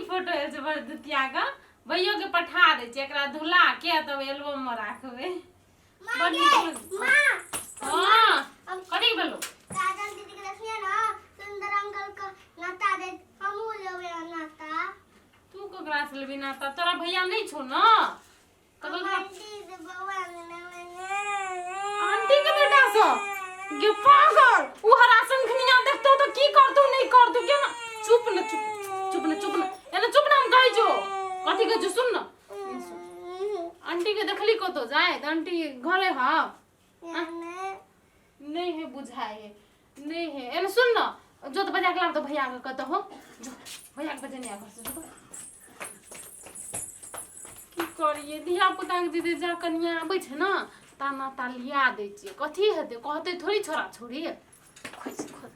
Photo आयल छै भरदुतिया के भैयो के पठा दै छियै एकरा धुला के तब एल्बम मे राखबै बड़ नीक माँ हँ कथी भेलो काजल दीदी के देखिए ना सुंदर अंकल के नाता दे हमहू लेबै नाता तू ककरा से लेबी नाता तोरा भैया नहि छौ ने ककरा आंटी से बउआ आंटी के बेटा से गे पागल उ हरासन खनिया देखतो तो की करतो नहीं करतो के ना चुप न चुप चुप न चुप न एने चुप न हम कहै छौ कथी कहै छौ सुन न आंटी के देखली कतो जाए त आंटी घरे हा नहीं है बुझाए है नहीं है एने सुन न जो तो बजा के लाब तो भैया के कतो हो जो भैया के बजेने आ घर से जो की करिए धिया पुता के दीदी जा कनिया आबै छै ने ताना ता लिया दै छियै कथी हेतै कहतै थोड़ी छोरा छोड़ी खोज खोज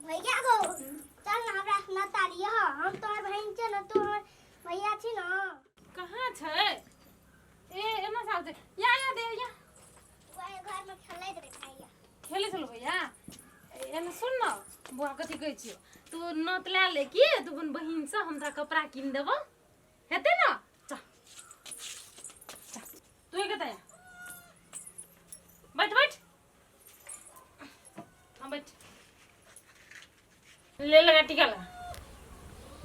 भैया गो चल ना हमरा नाता लिअ हम तोहर बहिन छियौ ने तू हमर भैया छी ने कहाँ छै ए एना साल छै या या दे या वएह घरमे खेलैत रहै भैया खेलै छलौ भैया एने सुन न बौआ कथी कहै छियौ तू नोत लए ले की तू अपन बहिनसँ हम तोरा कपड़ा कीन देबौ हेतै ने चल चल तू कतऽ या बैठ बैठ हाँ बैठ ले लगा टीका लगा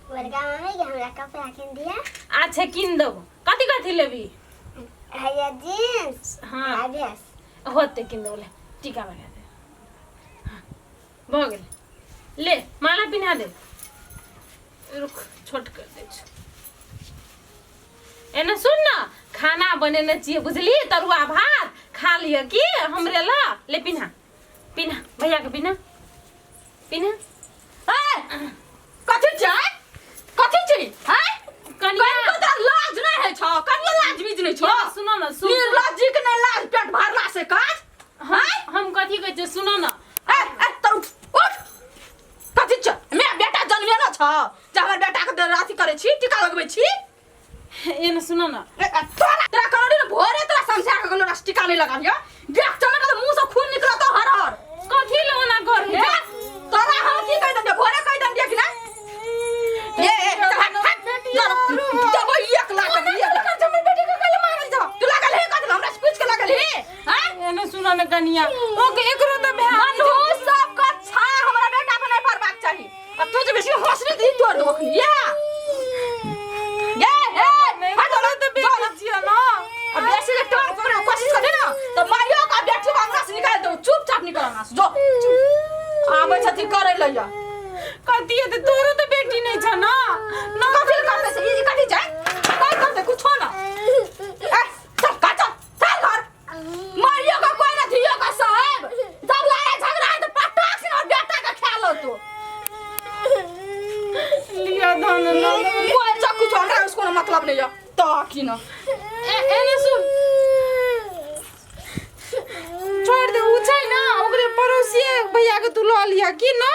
बड़का मम्मी के हमरा कपड़ा किन दिया अच्छा कीन देबो कथी कथी लेबी हैया जींस हाँ आ ड्रेस होते कीन देबो ले टीका लगा दे हाँ, भऽ गेलै ले माला पिन्हा दे रुक छोट कर दै छी एने सुन न खाना बनेने छियै बुझली तरुआ भात खा लिअ की हमरे ला ले पिन्हा पिन्हा भैया के पिन्हा पिन्हा ए कथी छै कथी छै हैं कनिया कनिको तऽ लाज नहि होइ छौ कनियो लाज बीज नहि छौ सुनो न सुन निर्लज्जी के नहि लाज पेट भरला से काज हम हम कथी कहै छियै सुनो न ए ए तर उठ उठ कथी छै मे बेटा जन्मेलो छ जे हमर बेटा के अथी करै छी टीका लगबै छी एने सुनो न ए, ए, तोरा तोरा कहलो ने भोरे तोरा समझा के गेलो टीका नहीं लगाबियो देख चमक तो मुंह से खून निकलतो हर हर कथी ले ओना कर ए, तोरा हम की कहि दम भोरे कहि दम कि ना ए ए चल हट हट देबो एक लाख एक लाख हमर बेटी के कल मारल जा तू लागल हे कथी हमरा से पूछ के लागल हे हैं एने सुनो न कनिया ओके एकरो त भए मनहूस सब का छा हमरा बेटा पर नहीं पड़बाक चाही अब तू जे बेसी हंसने दी तोड़ देबो अखनी या ये ए हट ना त बेटी छियै न अब बेसी जे टांग पकड़े के कोशिश करे ना तो माइयो का बेटी को अंगना से निकाल दो चुपचाप निकल अंगना से जो आबै छथि करे लइया कथी हेतै तोरो त बेटी नै छ न न कथी करते से ई कथी जाए कोई करते कुछो ना ए चल का चल चल घर मारियो का कोई ना धियो का साहब जब लड़ाई झगड़ा है तो पटाख से और बेटा का ख्याल हो तू लिया धन न मोर जा कुछ हमरा उसको ना मतलब नहीं है तो की ना ए एने सुन छोड़ दे उ छै ना ओकरे पड़ोसिए भैया के तू लऽ लिया की न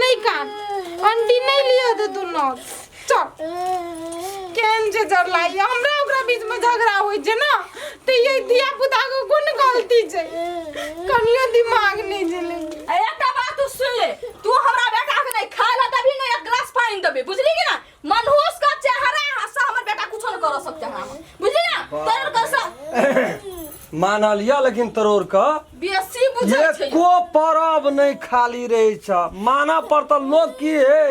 नहीं कान आंटी नहीं लिया दे तू न चल केहन छै जरलाई हमरा ओकरा बीच में झगड़ा होइ छै ना तऽ ये धिया पुता के कोन गलती छै कनियो दिमाग नहीं चले ए, एकटा बात तू सुन ले तू हमरा बेटा के नहीं खाए ला देबी नहीं एक गिलास पानी देबी बुझली कि ना मनहूस का चेहरा हंसा हमर बेटा कुछो न कर सकते हम बुझली ना तोर कैसा मानल यऽ लेकिन तरोड़ के बेसी बुझै छै एको परब नहि खाली रहै छ मानऽ पड़त लोग की हे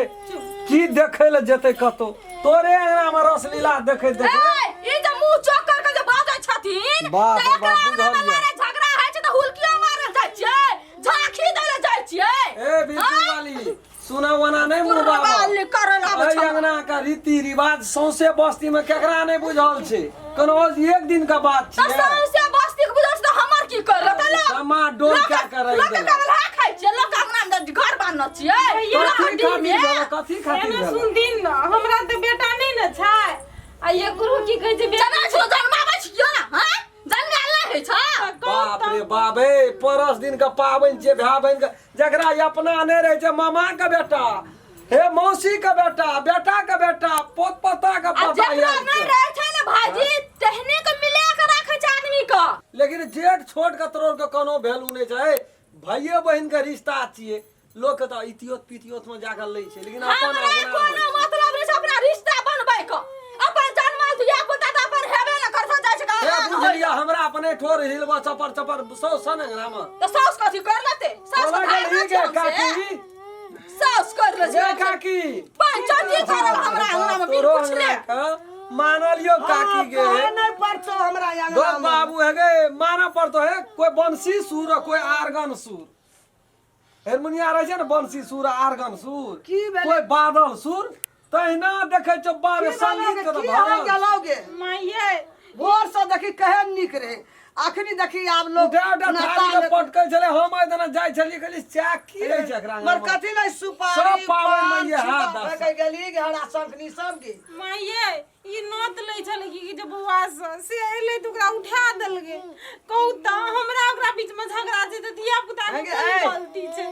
की देखै लए जेतै कतौ तोरे अंगना मे रसलीला देखै देखै ए ई जे मुंह चौक कर के जे बाजै छथिन बाप तऽ रे एकरा बाप, अंगना मे बुझल यऽ। लड़ाइ झगड़ा होइ छै तऽ हुलकियो मारल जाइ छियै झांकी दै लए जाइ छियै ए बिरजू वाली सुना वना नहि मुँह बाबा बाल करल आबै एहि छै अंगना के रीति रिवाज सौंसे बस्ती में केकरा नहि बुझल छै कोनो एक दिन के बात तऽ छियै सौंसे बस्ती के बुझल छै तऽ हमर की करल तऽ लोक समा डोल लोक क्या करै लोक देलक? के कमला खाइ छियै लोक अंगना मे घर बान्हने छियै कथी हड्डी खातिर मे भेल कथी खातिर एना भेल सुनथिन न हमरा तऽ बेटा नहि ने छै आ एकरो की कहै छै बेटा जना छौ जन्माबै छियै ने हैं जन्मायल नहि होइ छै बाप रे बाप हे परस दिन के पाबनि छियै भाय बहिन के जकरा अपना नहि रहै छै मामा के बेटा हे मौसी के बेटा बेटा के बेटा पोत पोता के आ पता जेकरा याद नहि छै। रहै छै ने भाईजी तेहने के मिला के राखै छै आदमी के लेकिन जेठ छोट के तोड़ के कोनो वैल्यू नहि छै भाइये बहिन के रिश्ता छियै लोक के तऽ इतियोत पितियोत में जाकर लै छै लेकिन अपन हमरा अंगना कोनो होइ छै। मतलब नहि छै अपना रिश्ता बनबै के अपन जन्मल धिया पुता तऽ अपन हेबे ने करथो जाइ छै हे कहाँ बुझलियै हमरा अपने ठोर हिलबा चपर चपर सौ सन अंगना में तऽ साउस कथी कर लेते साउस बोला के गेल धार ही गे काकी साउस कर ले गे काकी पंचायती करल हमरा अंगना में बिन तोरो पुछले अंगना के मानलियो काकी गे कहे नहीं पड़तो हमरा दो अंगना में। बाबू है गे माना पड़तो है कोई बंसी सुर और कोई आर्गन सुर हारमोनिया रहै छै ने बंसी सुर आ आर्गन सुर की भेलै? कोई बादल सुर तहिना देखै छौ बारे की संगीत के भेलौ तऽ गे? की हो भरल गेलौ गे? माइये भोर से देखी केहन नीक रहे अखनी देखी आब लोग उठा उठा नाता थाली के ले- पटकै छलै हम एहि दिना जाइ छलियै कहलियै चाह की रहै छै एकरा मर अंगनामे? कथी नहीं सुपारी सब पाबनि पान, में ये हाथ छिपा दस। फेंकै गेली घेरा शंखनी सब गे माइये ई नोत लै छलै कि जे बौआ से से एलै तऽ ओकरा उठा देलकै कहू तऽ हमरा ओकरा बीचमे झगड़ा छै तऽ धिया पुता के हे कोन गे, गलती छै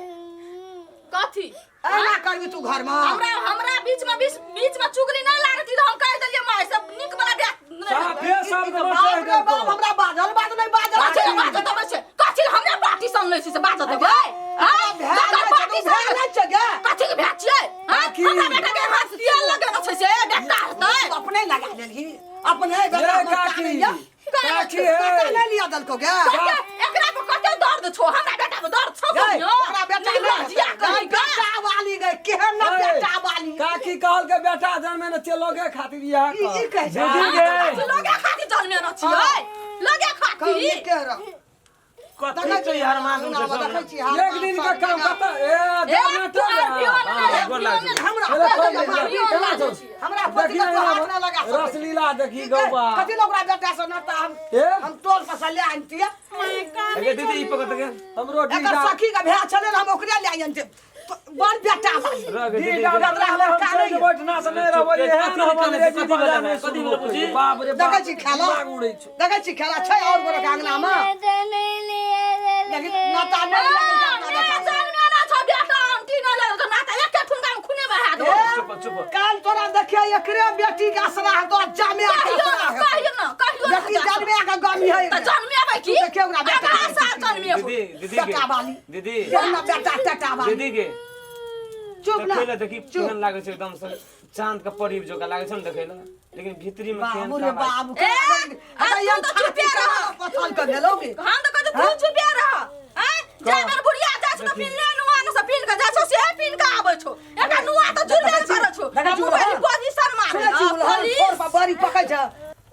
कथी एना करबी तू घर में हमरा हमरा बीच में बीच बीच में चुगली नहीं लागती तो हम कह देलिए माय सब नीक वाला बात नहीं साफे शब्द में बाप कहि रे देलकौ। बाप हमरा बाजल बात नहीं बाजल कथी ले बाजत देबै छै कथी ले हमरा पार्टी सन लै छै से बाजत देबै आँय? भेल ककर नहि छै, पार्टी तू भेल सन नहि छै गे। कथी के भेल छियै आँय? काकी। हमरा बेटा के हाथ तेल लगेने छै से बेटा हेतै तू अपने लगा लेलही अपने ये बेटा हमर काकी काने या। काकी काका हे नहीं लिया देलको गे कते एकरा पर कते दर्द छौ हमरा बेटा में दर्द छौ गे, कहियो ओकरा बेटा नहीं निर्लज्जिया हेतै। कहीं का बेटा वाली गे केहन ना ए, बेटा वाली काकी कहल के बेटा जन्मे ने चलोगे खातिर इएह ई ई कह कहै छै दीदी गे लोगे खातिर जन्मे न छियै लोगे कहू खातिर नीक कह रह कथी छै हरमान देखै छी हार एक दिन के काम कत ए ए, तू जनरेटर आर पियो ने ले, गोर पियो लागै ने ले। हमरा चलो, पति चलो, के चलो, हाथ चलो, हमरा पति के तो हाथ ना लगा सकै। रसलीला देखी गौबा कथी लोग ओकरा बेटा से नाता हम ए? हम टोल पर से ले आनतियै माय कान अगे दीदी ई पकड़ के हमरो एकर डीडा सखी के भैया छलै हम ओकरे ले आनतियै बड़ बेटा वाली रह गे दीदी डीडा हमरा हम कान चलि नहीं। बैठना से नहीं रहबै एहन हम अंग्रेजी कथी भाषा भेलै? नहि कथी सुनबो भेलै बुझी? कहियो। बाप रे बाप देखै छी खेला दिमाग उड़ै छौ देखै छी खेला छै और गोरे के अंगना में लेकिन नाता नहीं लगल छै अपना बेटा से। जन्मे न छौ बेटा आंटी न लगल नाता एके ठुनका में खूने बहा दो चुप चुप काल तोरा देखिए एकरे बेटी के असरा हेतो आ जामे के कहियो असरा न हेतो कहियो न कहियो न बेटी जन्मे के गमी है त जन्मेबै की तू देखियौ ओकरा बेटा आधा साल जन्मेबो दीदी दीदी के बेटा वाली दीदी केहन बेटा टेटा वाली दीदी के चुप ना देखै ला देखी चुप केहन लागै छै एकदम से चांद के परी जोका लागै छै ने देखै ला लेकिन भीतरी में केहन बाबू रे का बात बाबू ए, अरे आ तू यार तऽ चुपे रह। पथल के भेलौ गे हम तऽ कहै तू चुपे रह आँय जाय बेर बुढ़िया जाइ छौ तऽ पिनले नुआ ने से पिन के जाइ छौ से पिन के आबै छौ एकरा नुआ तऽ जुड़बे ने करै छौ देखै छी मुँह पर उलहन। पोजीशन मारै सुनै छी उलहन ठोर पर बड़ी पकै छै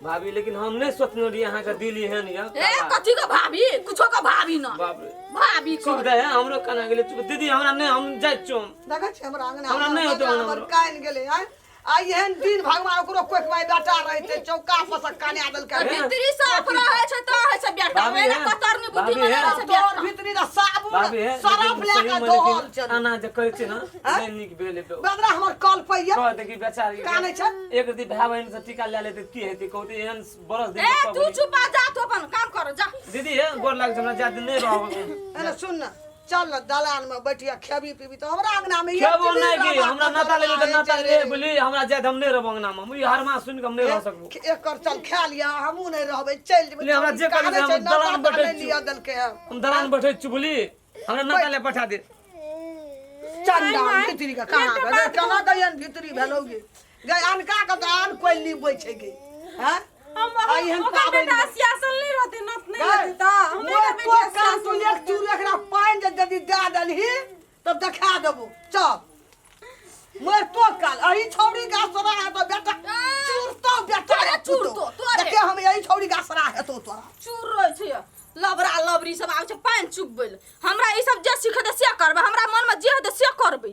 भाभी लेकिन हम नहीं सोचने रहियै अहाँके दिल एहन यऽ ए कथी के भाभी कुछो के भाभी न बाप रे भाभी चुप दे हमरो कना गेलै चुप दीदी हमरा नहीं हम जाइ छियौ हम। देखै छी हमरा अंगना हमरा नहि होतौ हमर हमरो। कान गेलै आँय आ एहन दिन भगवान ओकरो कोख माय बेटा रहते चौका पर से काने देलकै भीतरी साफ रहै छै तऽ होइ छै बेटा भाभी मेरा हे, कतरनी बुद्धि भाभी में हे। रहै छै तोर बेटा भीतरी दा साबुन भाभी हे सरफ लेकिन लए सही के में धोल लेकिन छै एना जे कहै छै ने नहि नीक भेल हेतौ। बदरा हमर कल पैया कह देखी बेचारी कानै छै? एक रति भाय बहिन से टीका लए लेतै की हेतै कहू तऽ एहन बरस दिन ए के तू पबनी। चुप आ जा तू अपन काम कर जा दीदी हे गोर लागै छै हमरा जाति नहि रहब अरे सुन न चल न दलान में बैठिया खेबी पीबी तो हमरा अंगना में खेबो नहि की हमरा नाता लेबै तऽ नाता ले बोली हमरा जाति हम नहि रहब अंगना में हम ई हरमा सुनि कऽ हम नहि रह सकबो एकर चल खा लिया हमहूँ नहीं रहबै चलि जेबै ले, हमरा जे करी कानै हम छै, दलान नाता बैठै नहि छियौ। लिअ देलकै हँ हम दलान बैठै छी बोली हमरा नाता ले पठा दे चंडा भीतरी के कहाँ गए केना गयन भीतरी भेलौ गे गे अनका के तऽ आन कोइ लीबै छै गे हैं हम आ एहन ओकर पाबनि बेटा मे- सियासल नहि रहतै नत नहि गै, रहतै तऽ हमरे मोर बेटा तो कान सियासल तू एक चूर एकरा पानि जे यदि दए देलही तब देखा देबो चल मोर तो काल अही छौड़ी के असरा हेतो बेटा चूरतो बेटा तोरे चूरतो, तोरे। देखे हम यही छौड़ी के असरा हेतो तोरा चूर रहै छै लबरा लबरी सब आबै छै पानि चुबबै लए हमरा ई सब जे सिखेतै से करबै हमरा मनमे जे हेतै से करबै